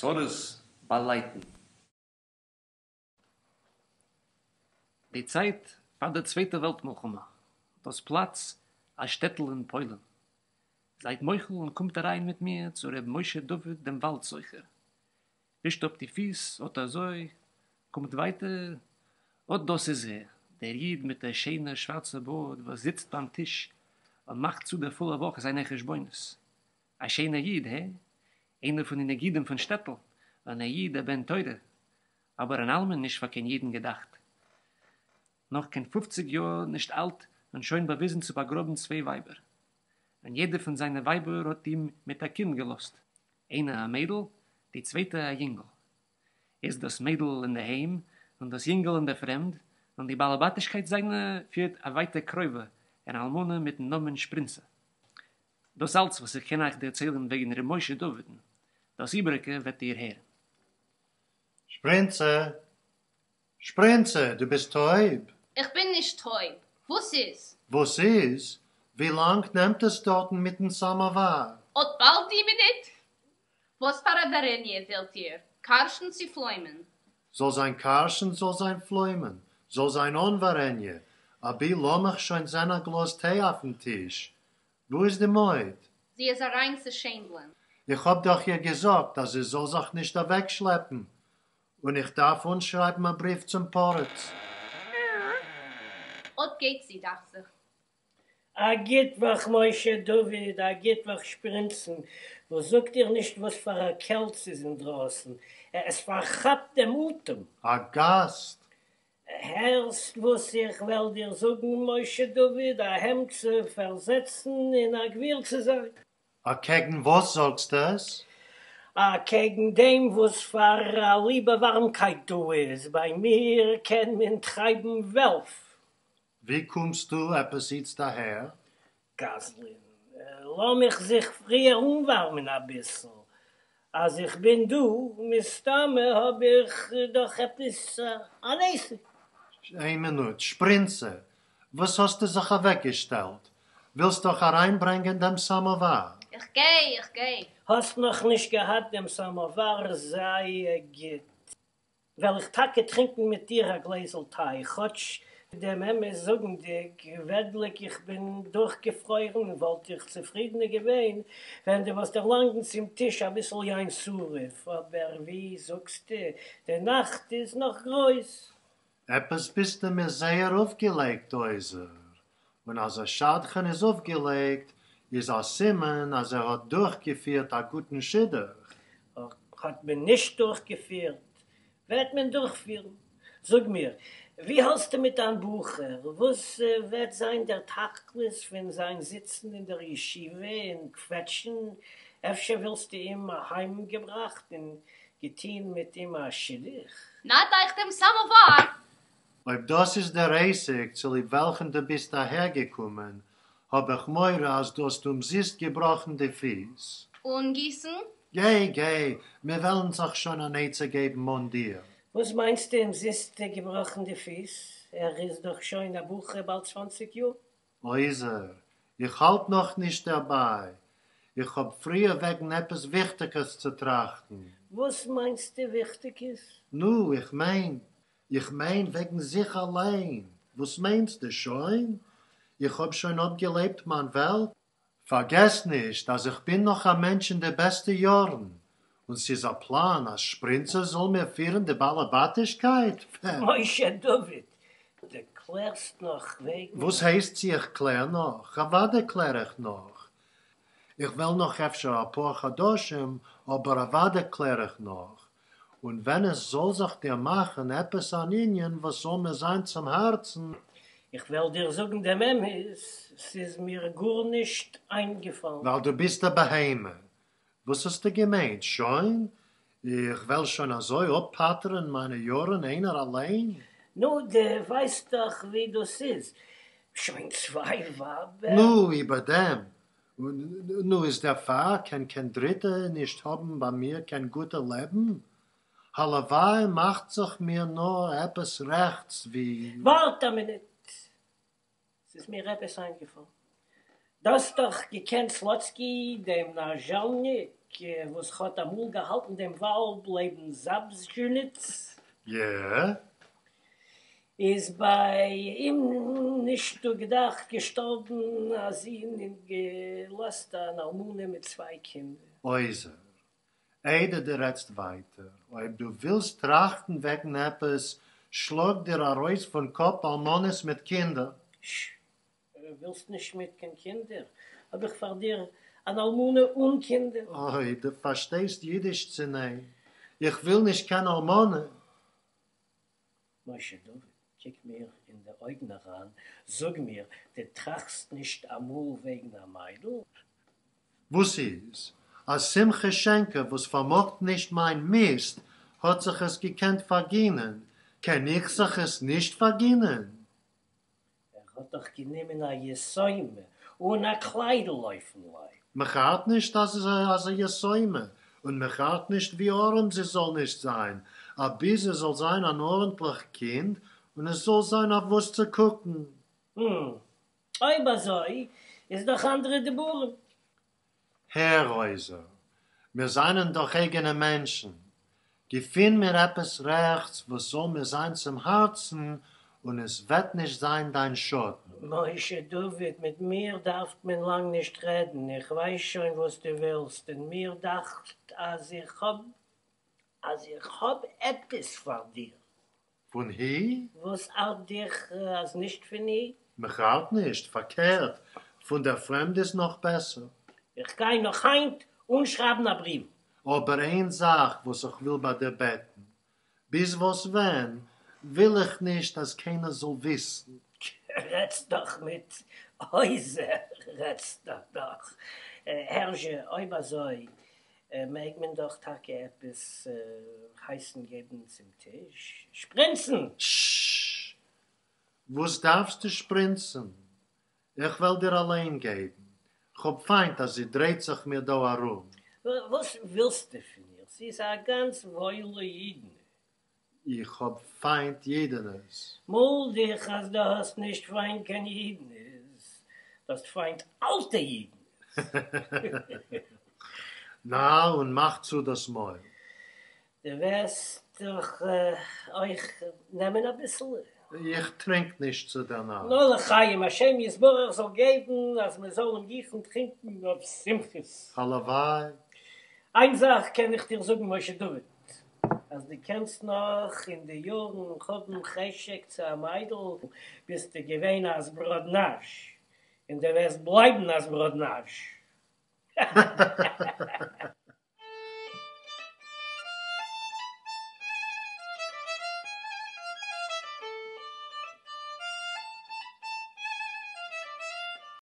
צרות ביי לייטן. די צייט פאר דער צווייטער וועלט מלחמה. דאס פלאץ, א שטעטל אין פוילן. זייט מוחל און קומט אריין מיט מיר צו ר' משה דוד דעם וואלד סוחר. ווישט אפ די פיס, אט אזוי, קומט ווייטער, אט דאס איז ער, דער איד מיט דער שענער שווארצער בארד וואס זיצט ביים טיש און מאכט צו דער פולער וואך זיינע חשבונות. א שענער איד, הע? איינער פון די נגידים פון שטעטל, און א איד א בן תורה, אבער אן אלמן נישט פאר קיין אידן געדאכט. נאך קיין פופציג יאר נישט אלט און שוין באוויזן צו באגראבן צוויי ווייבער. און יעדע פון זיינע ווייבער האט אים מיט א קינד געלאזט, איינע א מיידל, די צווייטע א יונגל. איז דאס מיידל אין דער היים און דאס יונגל אין דער פרעמד, און די באלעבאטישקייט זיינע פירט א ווייטע קרובה, אן אלמנה מיטן נאמען שפרינצע. דאס אלץ וואס איך קען אייך דערציילן וועגן ר' משה דוד'ן, דאס איבעריקע וועט איר הערן. שפרינצע! שפרינצע, דו ביסט טויב? איך בין נישט טויב. וואס איז? וואס איז? ווי לאנג נעמט עס דארטן מיטן סאמאוואר? אט באלד די מינוט! וואס פאר א ווארעניע ווילט איר? קארשן צי פלוימען? זאל זיין קארשן, זאל זיין פלוימען, זאל זיין אן ווארעניע, אבי לאמיך שוין זען א גלאז טיי אויפן טיש. וואו איז די מויד? זי איז אריין צו שיינדלען. איך האב דאך איר געזאגט אז זי זאל זיך נישט אוועקשלעפן, און איך דארף אנשרייבן א בריוו צום פריץ. אט גייט זי, דאכט זיך. א גוט וואך משה דוד, א גוט וואך שפרינצן, וואס זאגט איר נישט וואס פאר א קעלט ס'איז אינדרויסן, עס פארכאפט דעם אטעם. א גאסט! הערסט וואס איך וועל דיר זאגן משה דוד, א העמד צו פארזעצן און א גביר צו זיין. אקעגן וואס זאגסטו עס? אקעגן דעם וואס פאר א ליבע ווארעמקייט דא איז, ביי מיר קען מען טרייבן וועלף. ווי קומסטו עפעס איצט אהער? גזלן, לאמיך זיך פריער אנווארמען אביסל, אז איך בין דא, מסתמא האב איך דאך עפעס אן עסק. איין מינוט, שפרינצע, וואס האסטו זיך אוועקגעשטעלט? ווילסט דאך אריינברענגען דעם סאמאוואר? איך גיי, איך גיי. האסט נאכנישט געהאט דעם סאמאוואר, זייער גוט. וועל איך טאקע טרינקן מיט דיר א גלעזל טיי, כאטש דעם אמת זאגנדיג, וועדליג איך בין דורכגעפרוירן, וואלט איך צופרידענער געווען ווען דו וואלסט דערלאנגן צום טיש אביסל יין שרף, אבער ווי זאגסטו, די נאכט איז נאך גרויס. עפעס ביסטו מיר זייער אויפגעלייגט עוזר, און אז א שדכן איז אויפגעלייגט איז א סימן אז ער האט דורכגעפירט א גוטן שידוך. האט מען נישט דורכגעפירט, וועט מען דורכפירן. זאג מיר, ווי האלטסטו מיט דיין בחור? וואס וועט זיין דער תכלית פון זיין זיצן אין דער ישיבה און קוועטשן? אפשר וואלסטו אים אהיימגעבראכט און געטוהן מיט אים א שידוך? נאט אייך דעם סאמאוואר! אויב דאס איז דער עסק צוליב וועלכן דו ביסט אהערגעקומען, האב איך מורא אז דו האסט אומזיסט געבראכן די פיס. אנגיסן? גיי, גיי, מיר וועלן זיך שוין אן עצה געבן אן דיר. וואס מיינסטו אומזיסט געבראכן די פיס? ער איז דאך שוין א בחור באלד צוואנציג יאר. עוזר, איך האלט נאך נישט דערביי. איך האב פריער וועגן עפעס וויכטיגערס צו טראכטן. וואס מיינסטו וויכטיגערס? נו, איך מיין, איך מיין וועגן זיך אליין. וואס מיינסטו, שוין? איך האב שוין אפגעלעבט מיין וועלט? פארגעס נישט אז איך בין נאך א מענטש אין די בעסטע יארן, און ס'איז א פלאן אז שפרינצע זאל מיר פירן די באלעבאטישקייט? משה דוד, דו קלערסט נאך וועגן. וואס הייסט צי איך קלער נאך? אוודאי קלער איך נאך. איך וועל נאך אפשר אפאר חדשים, אבער אוודאי קלער איך נאך. און ווען עס זאל זיך דיר מאכן עפעס אן ענין וואס זאל מיר זיין צום הארצן. איך וועל דיר זאגן דעם אמת, ס'איז מיר גארנישט איינגעפאלן. ווייל דו ביסט א בהמה. וואס האסטו געמיינט? שוין? איך וועל שוין אזוי אפפאטערן מיינע יארן איינער אליין? נו, דו ווייסט דאך ווי דאס איז, שוין צוויי ווייבער. נו, איבער דעם נו, איז דערפאר קען קיין דריטע נישט האבן ביי מיר קיין גוטע לעבן? הלוואי מאכט זיך מיר נאר עפעס רעכטס ווי. ווארט א מינוט, ס'איז מיר עפעס איינגעפאלן. דו האסט דאך געקענט סלוצקי דעם נאזשעלניק? וואס האט אמאל געהאלטן דעם וואלד לעבן זאבזשניץ? יע. איז ביי אים נישט געדאכט געשטארבן א זון און געלאזט אן אלמנה מיט צוויי קינדער. עוזר, איידער דו רעדסט ווייטער, אויב דו ווילסט טראכטן וועגן עפעס, שלאג דיר ארויס פון קאפ אלמנות מיט קינדער. ש. ווילסט נישט מיט קיין קינדער? האב איך פאר דיר אן אלמנה אן קינדער. אוי, דו פארשטייסט אידיש צי ניין? איך וויל נישט קיין אלמנה. משה דוד, קוק מיר אין די אויגן אריין, זאג מיר, דו טראכסט נישט אמאל וועגן א מיידל? וואס איז? אז שמחה שענקער וואס פארמאגט נישט מיין מיסט האט זיך עס געקענט פארגינען, קען איך זיך עס נישט פארגינען? ער האט דאך גענומען א יתומה אן א קליידל אויפן לייב. מיך ארט נישט אז זי איז א יתומה, און מיך ארט נישט ווי ארעם זי זאל נישט זיין, אבי זי זאל זיין אן ארנטליך קינד און עס זאל זיין אויף וואס צו קוקן. הום. אויב אזוי איז דאך אנדערע דיבורים. הער עוזר, מיר זיינען דאך אייגענע מענטשן, געפין מיר עפעס רעכטס וואס זאל מיר זיין צום הארצן און עס וועט נישט זיין דיין שאדן. משה דוד, מיט מיר דארף מען לאנג נישט רעדן, איך ווייס שוין וואס דו ווילסט, און מיר דאכט אז איך האב אז איך האב עפעס פאר דיר. פון הי? וואס ארט דיך אז נישט פון הי? מיך ארט נישט, פארקערט, פון דער פרעמד איז נאך בעסער. איך גיי נאך היינט אנשרייבן א בריוו. אבער איין זאך וואס איך וויל ביי דיר בעטן, ביז וואס ווען, וויל איך נישט אז קיינער זאל וויסן. רעדסט דאך מיט עוזר, רעדסט דאך. הער זשע, אויב אזוי מעג מען דאך טאקע עפעס הייסן געבן צום טיש. שפרינצן! ששש! וואס דארפסטו שפרינצן? איך וועל דיר אליין געבן. כ'האב פיינט אז זי דרייט זיך מיר דא ארום. וואס ווילסטו פון איר? זי איז א גאנץ וואוילע אידענע. איך האב פיינט אידענעס. מאל דיך אז דו האסט נישט פיינט קיין אידענעס, דו האסט פיינט אלטע אידענעס. נא, און מאך צו דאס מויל. דו וועסט דאך אויך נעמען אביסל. איך טרינק נישט צו דער נאכט. נו לחיים, השם יתברך זאל געבן אז מען זאל אין גיכן טרינקן אויף שמחות. הלוואי. איין זאך קען איך דיר זאגן משה דוד, אז דו קענסט נאך אין די יארן האבן חשק צו א מיידל, ביסטו געווען א זבראדנאזש, און דו וועסט בלייבן א זבראדנאזש.